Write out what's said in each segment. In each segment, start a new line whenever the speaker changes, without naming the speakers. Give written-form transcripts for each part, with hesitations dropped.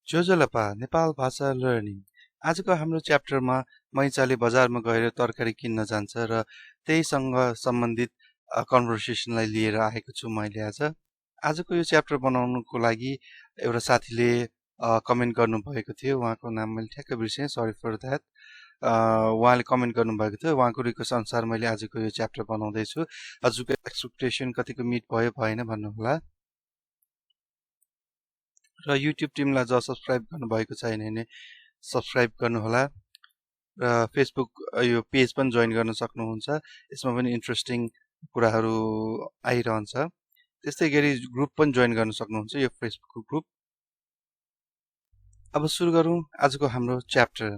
जोजोलपा नेपाल भाषा लर्निङ। आजको हाम्रो च्याप्टरमा मैचाले बजारमा गएर तरकारी किन्न जान्छ र त्यहीसँग सम्बन्धित कन्भर्सेसनलाई लिएर आएको छु मैले आजको यो च्याप्टर बनाउनुको लागि एउटा साथीले कमेन्ट गर्नुभएको थियो। उहाँको नाम मैले ठ्याक्क बिर्सेँ, सरी फर द्याट। उहाँले कमेन्ट गर्नुभएको थियो। उहाँको रिक्वेस्ट अनुसार मैले आजको यो च्याप्टर बनाउँदैछु। हजुरको एक्सपेक्टेसन कतिको मिट भयो भएन भन्नुहोला। र युट्युब टिमलाई जो सब्सक्राइब गर्नुभएको छैन भने सब्सक्राइब गर्नुहोला र फेसबुक यो पेज पनि जोइन गर्न सक्नुहुन्छ। यसमा पनि इन्ट्रेस्टिङ कुराहरू आइरहन्छ। त्यस्तै गरी ग्रुप पनि जोइन गर्न सक्नुहुन्छ, यो फेसबुक ग्रुप। अब सुरु गरौँ आजको हाम्रो च्याप्टर।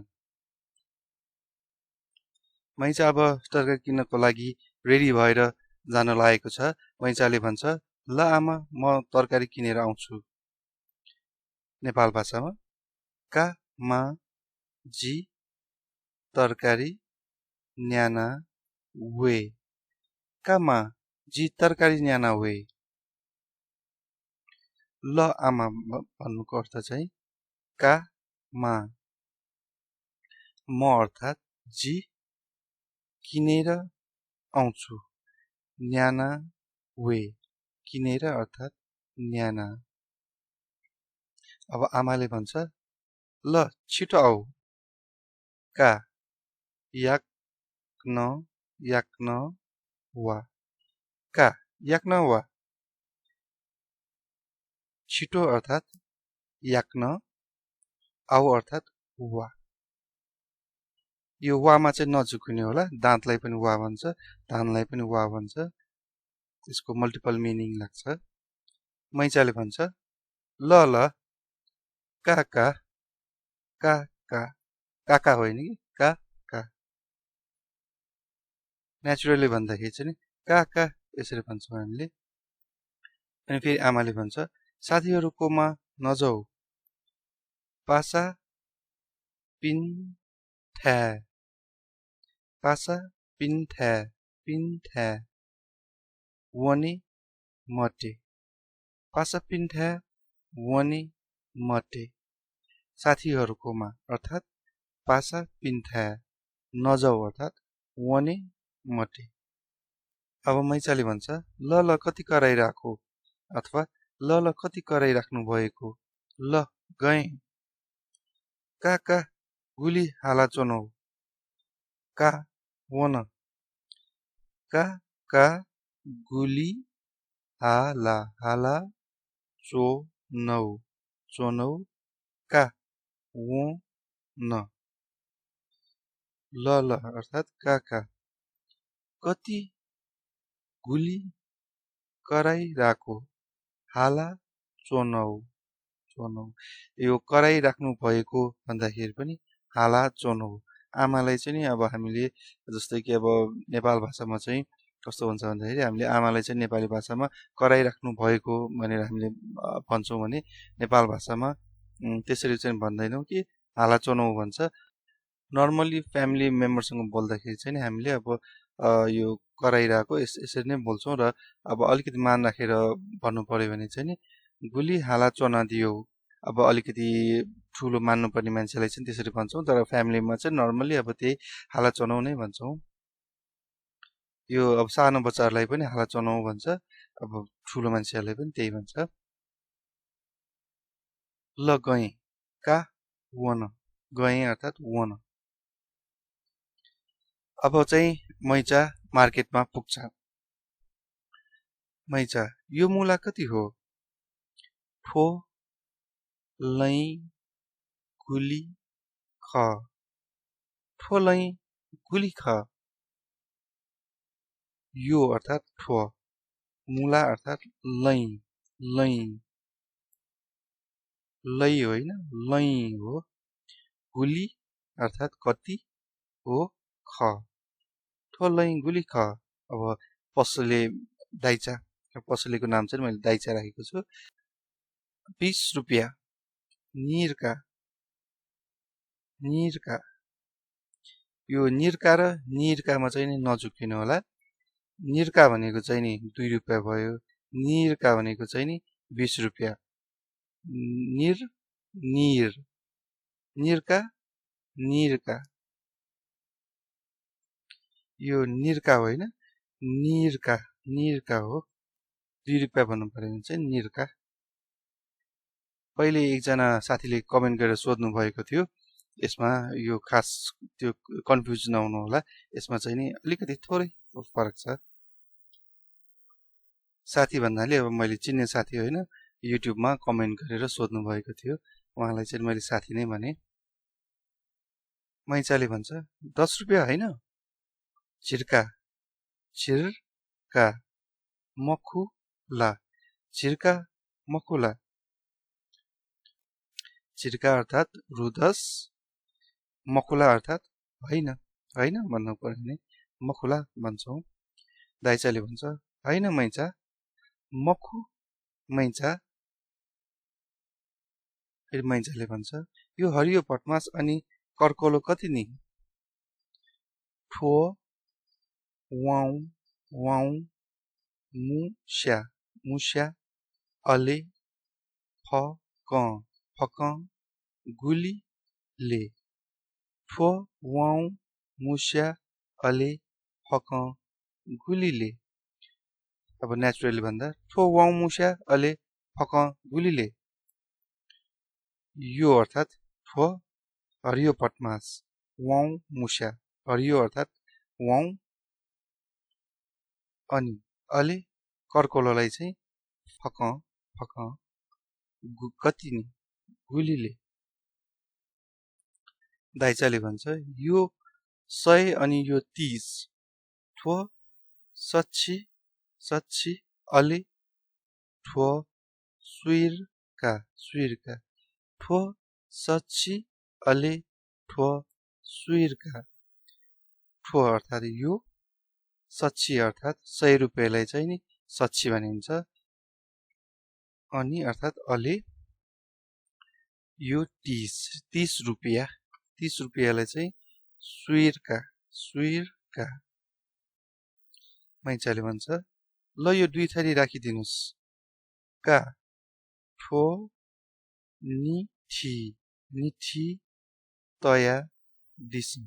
मैचा अब तरकारी किन्नको लागि रेडी भएर जान लागेको छ। मैचाले भन्छ, ल आमा म तरकारी किनेर आउँछु। नेपाल भाषामा का मा जी तरकारी न्याना वे। कामा जी तरकारी न्याना वे। ल आमा भन्नुको अर्थ चाहिँ का मा म अर्थात् जी किनेर आउँछु। न्याना वे किनेर अर्थात् न्याना। अब आमाले भन्छ, ल छिटो आऊ। का याक्न वा। का याक्न वा। छिटो अर्थात् याक्न, आऊ अर्थात् वा। यो वामा चाहिँ नझुक्ने होला। दाँतलाई पनि वा भन्छ, धानलाई पनि वा भन्छ। त्यसको मल्टिपल मिनिङ लाग्छ। मैचाले भन्छ, ल ल काका। काका काका होइन कि का। नेचुरली भन्दाखेरि चाहिँ काका यसरी भन्छौँ हामीले। अनि फेरि आमाले भन्छ, साथीहरूकोमा नजाऊ। पासा पिन्थ्या। पासा पिन्थ्या वने मटे। पासा पिन्थ्या वने मटे। साथीहरूकोमा अर्थात् पासा पिन्थ्या नजाऊ अर्थात् वने मटे। अब मैचाले भन्छ, ल ल कति कराइराखो अथवा ल ल कति कराइराख्नु भएको। ल गएँ। का गुली हाला चोनौ। का वन। का गुली हाला चोनौ। का वो न। ल ल अर्थात् काका कति गुली कराइराखो। हाला चोनौ। यो कराइराख्नु भएको भन्दाखेरि पनि हाला चोनौ। आमालाई चाहिँ नि अब हामीले जस्तै कि अब नेपाल भाषामा चाहिँ कस्तो हुन्छ भन्दाखेरि हामीले आमालाई चाहिँ नेपाली भाषामा कराइराख्नु भएको भनेर हामीले भन्छौँ भने नेपाल भाषामा त्यसरी चाहिँ भन्दैनौँ कि हाला चोनौ भन्छ। नर्मली फ्यामिली मेम्बरसँग बोल्दाखेरि चाहिँ हामीले अब यो कराइरहेको यसरी नै बोल्छौँ। र अब अलिकति मान राखेर भन्नु पर्यो भने चाहिँ नि गुली हाला चोना दियो। अब अलिकति ठुलो मान्नुपर्ने मान्छेलाई चाहिँ त्यसरी भन्छौँ, तर फ्यामिलीमा चाहिँ नर्मली अब त्यही हाला चोनौ नै भन्छौँ। यो अब सानो बच्चाहरूलाई पनि हाला चोनौ भन्छ, अब ठुलो मान्छेहरूलाई पनि त्यही भन्छ। ल गएँ। का वन। गएँ अर्थात् वन। अब चाहिँ मैचा मार्केटमा पुग्छ। मैचा, यो मुला कति हो। थो लै गुली ख। थो लै गुली ख। यो अर्थात् थो। मुला अर्थात् लै। लै होइन लै हो। गुली अर्थात् कति हो। ख। थो लै गुली ख। अब पसले दाइचा, पसलेको नाम चाहिँ मैले दाइचा राखेको छु। 20 रुपियाँ। निरका। यो निरका र निरकामा चाहिँ नि नझुक्किनु होला। निरका भनेको चाहिँ नि 2 रुपियाँ भयो। निरका भनेको चाहिँ नि 20 रुपियाँ। निर निरका निरका यो निरका होइन निरका निरका हो 2 रुपैयाँ भन्नु पर्यो भने चाहिँ निरका पहिले एकजना साथीले कमेन्ट गरेर सोध्नु भएको थियो यसमा यो खास त्यो कन्फ्युज नहुनु होला यसमा चाहिँ नि अलिकति थोरै फरक छ साथी भन्नाले अब मैले चिन्ने साथी होइन युट्युबमा कमेन्ट गरेर सोध्नु भएको थियो उहाँलाई चाहिँ मैले साथी नै भने मैचाले भन्छ 10 रुपैयाँ होइन छिर्का छिर्का मखुला छिर्का मखुला छिर्का अर्थात रुदस मखुला अर्थात होइन होइन भन्नु पर्यो भने मखुला भन्छौँ दाइचाले भन्छ होइन मैचा मखु मैचा फेरि मैचाले भन्छ यो हरियो बटमास अनि कर्कलो कति नि थो वाउ वाउ मुश्या मुश्या अले फक गुली ले थो वाउ मुश्या अले फक गुली ले अब नेचुरली भन्दा थो वाउ मुश्या अले फक गुली ले यो अर्थात थो हरियो बटमास वाउ मुश्या हरियो अर्थात वाउ अनि अले कर्कलोलाई चाहिँ फक फक कति नि गुलीले दाइचाले भन्छ यो 100 अनि यो 30 थो sachi sachi alae thwo suirka suirka thwo sachi alae thwo suirka थो अर्थात यो सच्ची अर्थात 100 रुपैयाँलाई चाहिँ नि सच्ची भनिन्छ अनि अर्थात अले यो 30 रुपैयाँ 30 रुपैयाँलाई चाहिँ सुइरका सुइरका मैचाले भन्छ ल यो 2 थरी राखिदिनुस् का थो निठी निठी तयादिसा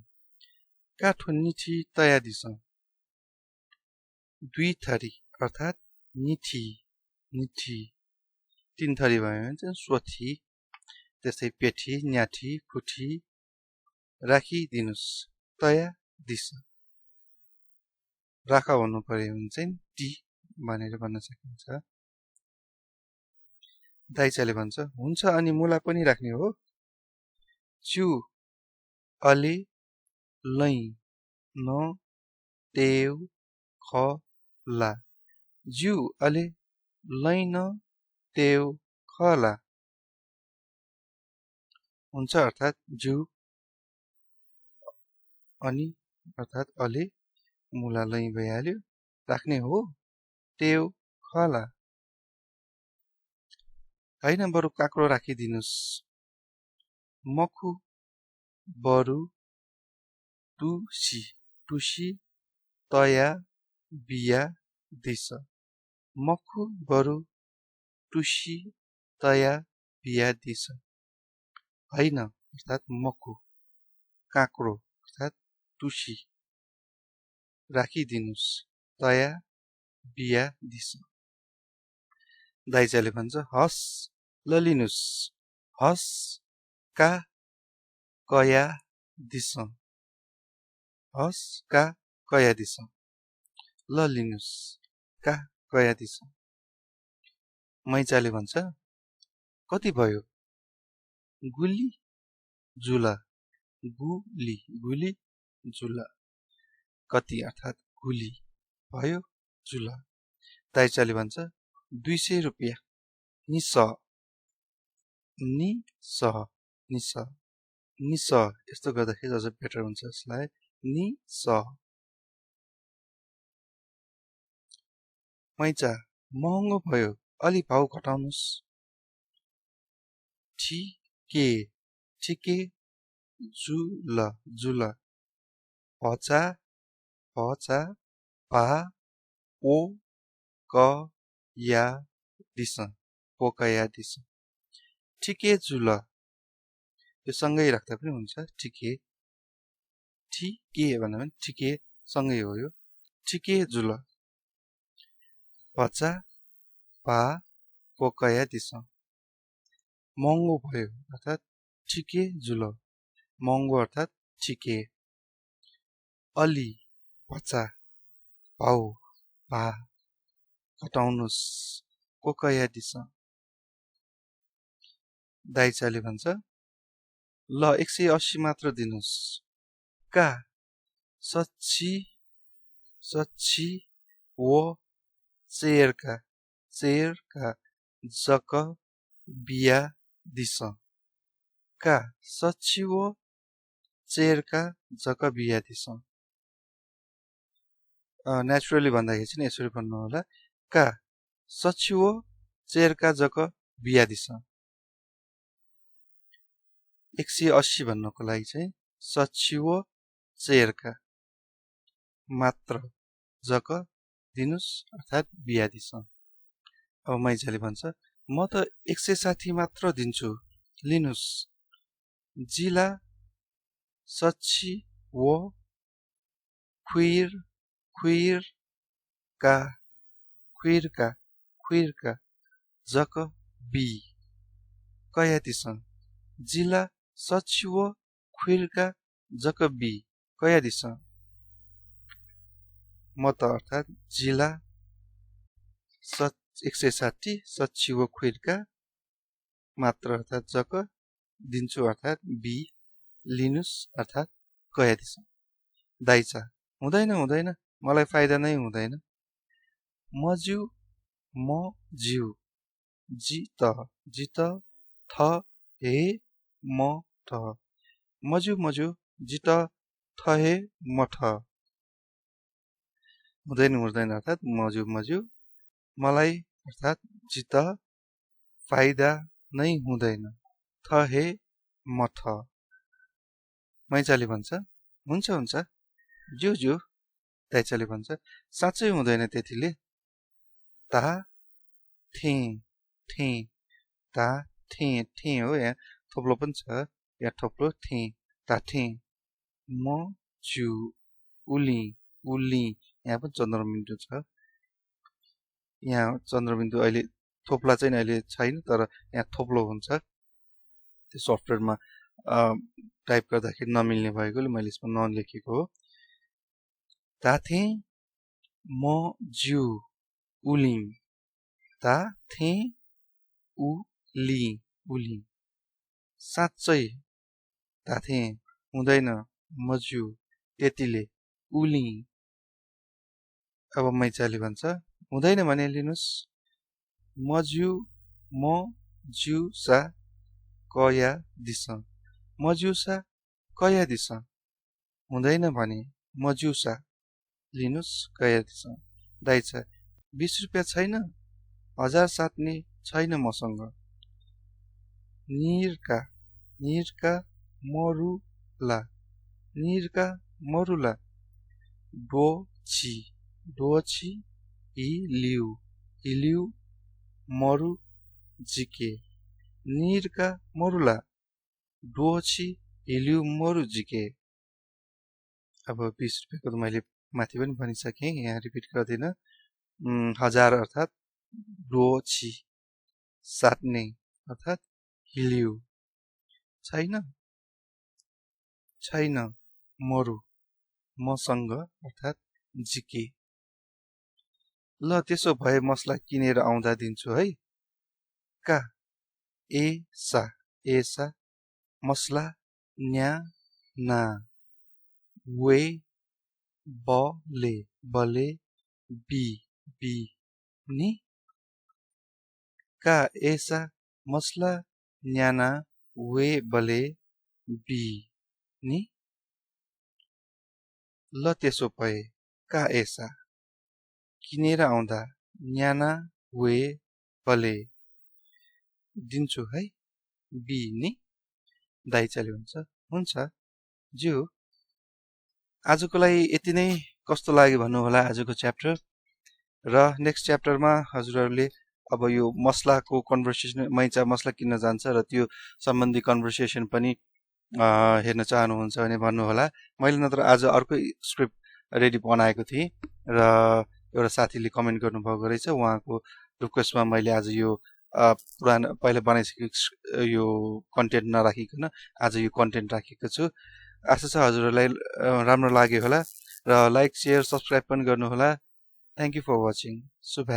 काठो निठी तयादिसा 2 थरी अर्थात निठी निठी 3 थरी भयो भने चाहिँ सोथी त्यस्तै पेठी न्याठी खुठी राखिदिनुस् तयादिसा राख भन्नु पर्यो भने चाहिँ टी भनेर भन्न सकिन्छ दाइचाले भन्छ हुन्छ अनि मुला पनि राख्ने हो च्यु अले लै न तेउ ख ला ज्यू अले लै न तेउ ख ला हुन्छ अर्थात ज्यू अनि अर्थात अले मुला लै भइहाल्यो राख्ने हो तेउ खला हैन बरु काक्रो राखिदिनुस् मखु बरु तुसी तुसी तयाबियादिसा मखु बरु तुसी तयाबियादिसा हैन अर्थात मखु काक्रो अर्थात तुसी राखिदिनुस् तयाबियादिसा दाइचाले भन्छ हस ल लिनुस् हस का कया दिसा हस का कया दिसा ल लिनुस् का कया दिसा मैचाले भन्छ कति भयो गुली जुला गुली गुली जुला कति अर्थात गुली भयो जुला दाइचाले भन्छ 200 रुपैयाँ निस निस निस निस यस्तो गर्दाखेरि अझ बेटर हुन्छ यसलाई निस मैचा महँगो भयो अलि भाउ घटाउनुस् ठिके ठिके जुल जुल पचा पचा पा ओ क या दिसा पोकया दिसा ठिके जुल यो सँगै राख्दा पनि हुन्छ ठिके ठिके भन्दा पनि ठिके सँगै हो यो ठिके जुल बच्चा पा तयाबiyadisha महँगो भयो अर्थात ठिके जुल महँगो अर्थात ठिके अलि बच्चा भाउ भा घटाउनुस् tayabiyadisha दाइचाले भन्छ ल 180 मात्र दिनुस् का sachi sachi wo suirka tayabiyadisha का sachi wo suirka tayabiyadisha naturally भन्दाखेरि चाहिँ यसरी भन्नु होला का sachi wo suirka tayabiyadisha 180 भन्नको लागि चाहिँ sachi wo suirka मात्र जक दिनुस् अर्थात बियादिस अब मैचाले भन्छ म त 160 मात्र दिन्छु लिनुस् जिला sachi wo खुइरका जक बी kayadisha जिला sachi wo खुइरका जक बी kayadisha म त अर्थात जिला 160 sachi wo खुइरका मात्र अर्थात जक दिन्छु अर्थात बी लिनुस अर्थात kayadisha दाइचा हुँदैन मलाई फाइदा नै हुँदैन मज्यू म ज्यू जित थ हे म ठ मज्यू जित थ हे म ठ हुँदैन अर्थात मज्यू मलाई अर्थात जित फाइदा नै हुँदैन थ हे म ठ मैचाले भन्छ हुन्छ ज्यू दाइचाले भन्छ साँच्चै हुँदैन त्यतिले ता थे हो यहाँ थोप्लो पनि छ यहाँ थोप्लो थे ता थे म छु उली यहाँ पनि चन्द्रबिन्दु छ यहाँ चन्द्रबिन्दु अहिले थोप्ला चाहिँ अहिले छैन तर यहाँ थोप्लो हुन्छ त्यो सफ्टवेयरमा टाइप गर्दाखेरि नमिल्ने भएकोले मैले यसमा नलेखेको हो ताथे म ज्यू उलिङ ताथे उली साँच्चै ताथे हुँदैन मज्यू त्यतिले उली अब मैचाले भन्छ हुँदैन भने लिनुस् मज्यू म ज्यू सा kayadisha हुँदैन भने मज्यूसा लिनुस् kayadisha दाइचा 20 रुपैयाँ छैन 1000 साट्ने छैन मसँग निरका मरुला डोची इलिउ मरु जिके निरका मरुला डोची इलिउ मरु जिके अब 20 रुपैयाँको त मैले माथि पनि भनिसकेँ यहाँ रिपिट गर्दिन 1000 अर्थात डोची साट्ने अर्थात हिलिउ छैन मरु मसँग अर्थात जिके ल त्यसो भए मसला किनेर आउँदा दिन्छु है का एसा मसला न्या ना वे बले बी नि का एसा मसला न्याना वे बले बी नि ल त्यसो भए का एसा किनेर आउँदा न्याना वे बले दिन्छु है बी नि दाइचाले हुन्छ ज्यू आजको लागि यति नै कस्तो लाग्यो भन्नु होला आजको च्याप्टर र नेक्स्ट च्याप्टरमा हजुरहरूले अब यो मसलाको कन्भर्सेसन मैचा मसला किन्न जान्छ र त्यो सम्बन्धी कन्भर्सेसन पनि हेर्न चाहनुहुन्छ भने भन्नुहोला। मैले नत्र आज अर्कै स्क्रिप्ट रेडी बनाएको थिएँ र एउटा साथीले कमेन्ट गर्नुभएको रहेछ, उहाँको रिक्वेस्टमा मैले आज यो पुरानो पहिला बनाइसकेको यो कन्टेन्ट नराखिकन आज यो कन्टेन्ट राखेको छु। आशा छ हजुरहरूलाई राम्रो लाग्यो होला र लाइक, सेयर, सब्सक्राइब पनि गर्नुहोला। Thank you for watching. शुभ